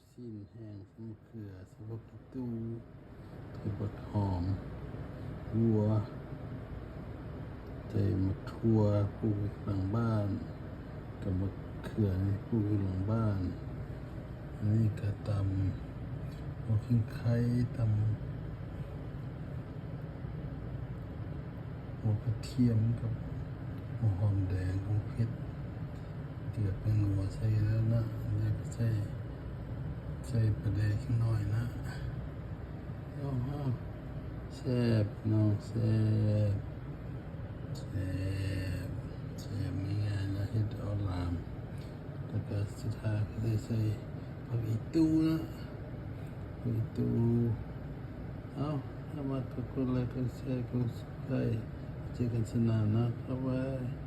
ຊີ້ນແຫ້ງ ໃສ່ໝາກເຂືອ ໃສ່ຜັກອີ່ຕູ່ ໃສ່ຜັກຫອມບົວ ໃສ່ໝາກຖົ່ວ ປູກຢູ່ຫຼັງບ້ານ ກັບໝາກເຂືອນີ້ ປູກຢູ່ຫຼັງບ້ານ. ອັນນີ້ກະຕຳຫົວຂິງໄຄ ຕຳ ຫົວກະທຽມກັບຫົວຫອມແດງ ຫົວເຜັດ ເກືອ ແປ້ງນົວ ໃສ່ແລ້ວນະ ແລ້ວກະໃສ່ ໃສ່ປາແດກຈັກໜ້ອຍນະ. ໂອ້ໂຫ ແຊບພີ່ນ້ອງ ແຊບ ແຊບ ແຊບ ງ່າຍໆນະ ເຮັດເອົາຫຼາມ. ແລ້ວກະສຸດທ້າຍກະໄດ້ໃສ່ຜັກອີ່ຕູ່ນະ ຜັກອີ່ຕູ່. ເອົາ ຖ້າມັກກະກົດໄລ ກົດແຊ ກົດ Subscribe ເຈີກັນເທື່ອໜ້ານະ ບາຍບາຍ.